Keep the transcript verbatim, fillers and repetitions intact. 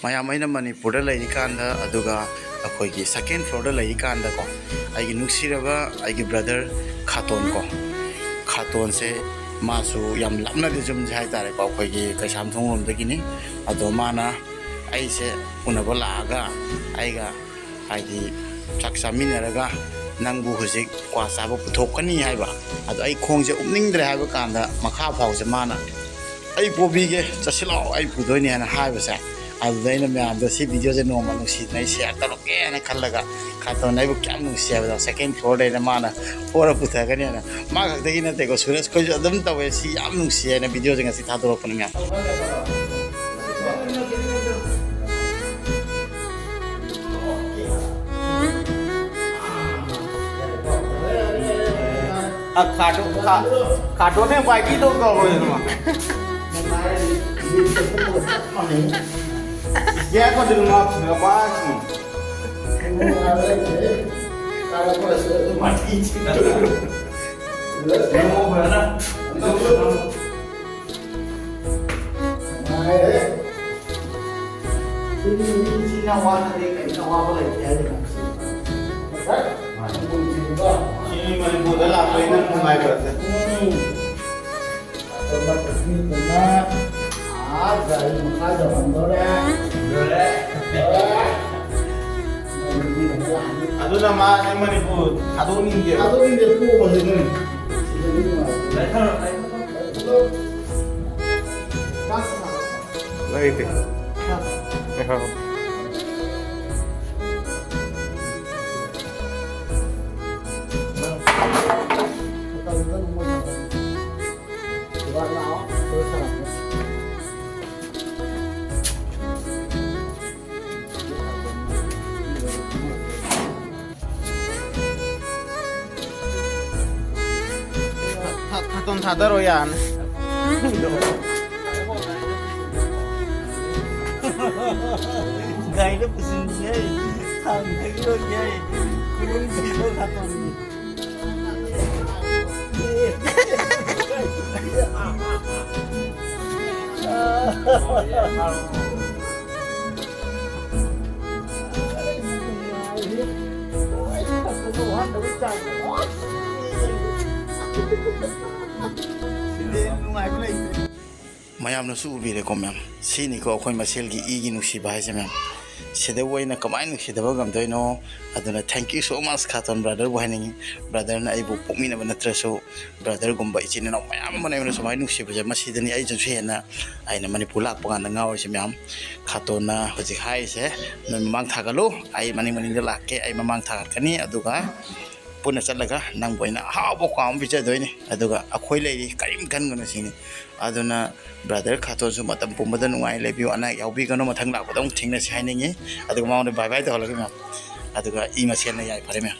ꯃꯌꯥꯝ, ꯑꯩꯅ ꯃꯅꯤꯄꯨꯔꯗ ꯂꯩꯔꯤꯀꯥꯟꯗ, ꯑꯗꯨꯒ ꯑꯩꯈꯣꯏꯒꯤ ꯁꯦꯀꯦꯟ ꯐ꯭ꯂꯣꯔꯗ ꯂꯩꯔꯤꯀꯥꯟꯗꯀꯣ, ꯑꯩꯒꯤ ꯅꯨꯡꯁꯤꯔꯕ ꯑꯩꯒꯤ ꯕ꯭ꯔꯗꯔ ꯈꯥꯇꯣꯟ ꯀꯣ, ꯈꯥꯇꯣꯟꯁꯦ ꯃꯥꯁꯨ ꯌꯥꯝ ꯂꯥꯞꯅꯗꯦ ꯌꯨꯝꯁꯦ ꯍꯥꯏꯇꯥꯔꯦꯀꯣ, ꯑꯩꯈꯣꯏꯒꯤ ꯀꯩꯁꯥꯝꯊꯣꯡ ꯂꯣꯝꯗꯒꯤꯅꯤ꯫ ꯑꯗꯣ ꯃꯥꯅ ꯑꯩꯁꯦ ꯎꯅꯕ ꯂꯥꯛꯑꯒ ꯑꯩꯒ ꯍꯥꯏꯗꯤ ꯆꯥꯛ ꯆꯥꯃꯤꯟꯅꯔꯒ ꯅꯪꯕꯨ ꯍꯧꯖꯤꯛ ꯀ꯭ꯋꯥ ꯆꯥꯕ ꯄꯨꯊꯣꯛꯀꯅꯤ ꯍꯥꯏꯕ꯫ ꯑꯗꯣ ꯑꯩ ꯈꯣꯡꯁꯦ ꯎꯞꯅꯤꯡꯗ꯭ꯔꯦ ꯍꯥꯏꯕ ꯀꯥꯟꯗ ꯃꯈꯥ ꯐꯥꯎꯁꯦ ꯃꯥꯅ "ꯑꯩ ꯄꯣꯕꯤꯒꯦ, ꯆꯠꯁꯤꯜꯂꯛꯑꯣ, ꯑꯩ ꯄꯨꯗꯣꯏꯅꯦ" ꯍꯥꯏꯅ ꯍꯥꯏꯕꯁꯦ, ꯑꯗꯨꯗ ꯑꯩꯅ ꯃꯌꯥꯝꯗ ꯁꯤ ꯚꯤꯗꯤꯑꯣꯁꯦ ꯅꯣꯡꯃ ꯅꯨꯡꯁꯤꯗꯅ ꯑꯩ ꯁꯤꯌꯔ ꯇꯧꯔꯛꯀꯦ ꯍꯥꯏꯅ ꯈꯜꯂꯒ, ꯈꯥꯇꯣꯟ ꯑꯩꯕꯨ ꯀꯌꯥꯝ ꯅꯨꯡꯁꯤ ꯍꯥꯏꯕꯗꯣ, ꯁꯦꯀꯦꯟ ꯐ꯭ꯂꯣꯔꯗꯩꯅ ꯃꯥꯅ ꯄꯣꯔ ꯄꯨꯊꯒꯅꯤ ꯍꯥꯏꯅ꯫ ꯃꯥ ꯈꯛꯇꯒꯤ ꯅꯠꯇꯦꯀꯣ, ꯁꯨꯔꯦꯁ ꯈꯣꯏꯁꯨ ꯑꯗꯨꯝ ꯇꯧꯋꯦ꯫ ꯁꯤ ꯌꯥꯝ ꯅꯨꯡꯁꯤ ꯍꯥꯏꯅ ꯚꯤꯗꯤꯑꯣꯁꯦ ꯉꯁꯤ ꯊꯥꯗꯣꯔꯛꯄꯅꯤ ꯃꯌꯥꯝ꯫ ꯑ, ꯈꯥꯗꯣ-, ꯈꯥ-, ꯈꯥꯗꯣꯅꯦ ꯄꯥꯏꯕꯤꯗꯣ ꯀꯧꯔꯣꯏꯗꯅ꯫ ꯌꯥ ꯀꯗꯨ ꯃꯥ ꯐꯤꯅ ꯄꯥꯁꯅꯨ꯫ ꯅꯨꯡꯉꯥꯏꯔꯦ꯫ ꯁꯤꯗꯤ ꯃꯤ ꯏꯆꯤꯟ ꯏꯅꯥꯎ ꯋꯥꯠꯇ꯭ꯔꯗꯤ ꯀꯔꯤꯝꯇ ꯑꯋꯥꯕ ꯂꯩꯇꯦ ꯍꯥꯏꯗꯅ꯫ ꯁꯤ ꯃꯅꯤꯄꯨꯔꯁꯤꯗꯤꯀꯣ꯫ ꯁꯤꯅꯤ ꯃꯅꯤꯄꯨꯔꯗ ꯂꯥꯛꯄꯩ ꯅꯪ ꯅꯨꯡꯉꯥꯏꯕꯁꯦ꯫ ꯎꯝ꯫ ꯑꯇꯣꯞꯄ ꯄꯨꯈ꯭ꯔꯤꯗꯨꯅ, ꯑꯥ, ꯒꯥꯔꯤ ꯃꯈꯥ ꯌꯧꯍꯟꯗꯣꯔꯦ꯫ ꯌꯧꯔꯦ꯫ ꯌꯧꯔꯦ꯫ ꯑꯗꯨꯅ ꯃꯥꯁꯦ ꯃꯅꯤꯄꯨꯔ ꯊꯥꯗꯣꯛꯅꯤꯡꯗꯦꯕ꯫ ꯊꯥꯗꯣꯛꯅꯤꯡꯗꯦ, ꯄꯣꯛꯑꯁꯦ ꯑꯗꯨꯅ꯫ ꯁꯤꯗꯗꯤ ꯅꯨꯡꯉꯥꯏꯇꯦ꯫ ꯂꯩꯊꯔꯣ, ꯂꯩꯊꯔꯣ꯫ ꯂꯩꯇꯦ꯫ ꯊꯥ-, ꯊꯥ-, ꯊꯥꯗꯣꯟ ꯊꯥꯗꯔꯣ ꯌꯥꯅꯤ꯫ ꯒꯥꯔꯤꯗ ꯄꯨꯁꯤꯟꯁꯦ꯫ ꯊꯥꯡꯗꯒꯤ ꯂꯣꯏꯒꯦ꯫ ꯈꯨꯅꯨꯡ ꯊꯤꯕ ꯈꯥꯇꯣꯟꯒꯤ꯫ ꯃꯌꯥꯝꯅꯁꯨ ꯎꯕꯤꯔꯦꯀꯣ ꯃꯌꯥꯝ, ꯁꯤꯅꯤꯀꯣ ꯑꯩꯈꯣꯏ ꯃꯁꯦꯜꯒꯤ ꯏꯒꯤ ꯅꯨꯡꯁꯤꯕ ꯍꯥꯏꯁꯦ ꯃꯌꯥꯝ꯫ ꯁꯤꯗꯕꯨ ꯑꯩꯅ ꯀꯃꯥꯏꯅ ꯅꯨꯡꯁꯤꯗꯕ ꯉꯝꯗꯣꯏꯅꯣ? ꯑꯗꯨꯅ thank you so much ꯈꯥꯇꯣꯟ brotherꯕꯨ ꯍꯥꯏꯅꯤꯡꯉꯤ꯫ Brotherꯅ ꯑꯩꯕꯨ ꯄꯣꯛꯃꯤꯟꯅꯕ ꯅꯠꯇ꯭ꯔꯁꯨ, brotherꯒꯨꯝꯕ ꯏꯆꯤꯟ ꯏꯅꯥꯎ ꯃꯌꯥꯝ ꯑꯃꯅ ꯑꯩꯉꯣꯟꯗ ꯁꯨꯃꯥꯏꯅ ꯅꯨꯡꯁꯤꯕꯁꯦ, ꯃꯁꯤꯗꯅꯤ ꯑꯩꯁꯨ ꯍꯦꯟꯅ ꯑꯩꯅ ꯃꯅꯤꯄꯨꯔ ꯂꯥꯛꯄ ꯀꯥꯟꯗ ꯉꯥꯎꯔꯤꯁꯦ ꯃꯌꯥꯝ꯫ ꯈꯥꯇꯣꯟꯅ ꯍꯧꯖꯤꯛ ꯍꯥꯏꯔꯤꯁꯦ, "ꯅꯣꯏ ꯃꯃꯥꯡ ꯊꯥꯒꯠꯂꯨ, ꯑꯩ ꯃꯅꯤꯡ ꯃꯅꯤꯡꯗ ꯂꯥꯛꯀꯦ, ꯑꯩ ꯃꯃꯥꯡ ꯊꯥꯒꯠꯀꯅꯤ, ꯑꯗꯨꯒ ꯄꯨꯟꯅ ꯆꯠꯂꯒ ꯅꯪꯕꯨ ꯑꯩꯅ ꯑꯍꯥꯎꯕ ꯈꯥꯎ ꯑꯃ ꯄꯤꯖꯗꯣꯏꯅꯤ, ꯑꯗꯨꯒ ꯑꯩꯈꯣꯏ ꯂꯩꯔꯤ, ꯀꯔꯤꯝ ꯈꯟꯒꯅꯨ" ꯁꯤꯅꯤ꯫ ꯑꯗꯨꯅ brother ꯈꯥꯇꯣꯟꯁꯨ ꯃꯇꯝ ꯄꯨꯝꯕꯗ ꯅꯨꯡꯉꯥꯏ ꯂꯩꯕꯤꯌꯨ, ꯑꯅꯥ ꯑꯌꯦꯛ ꯌꯥꯎꯕꯤꯒꯅꯨ, ꯃꯊꯪ ꯂꯥꯛꯄꯗ ꯑꯃꯨꯛ ꯊꯦꯡꯅꯁꯤ ꯍꯥꯏꯅꯤꯡꯉꯤ꯫ ꯑꯗꯨꯒ ꯃꯉꯣꯟꯗ bye bye ꯇꯧꯍꯜꯂꯒꯦ ꯃꯌꯥꯝ꯫ ꯑꯗꯨꯒ ꯏ ꯃꯁꯦꯜꯅ ꯌꯥꯏꯐꯔꯦ ꯃꯌꯥꯝ꯫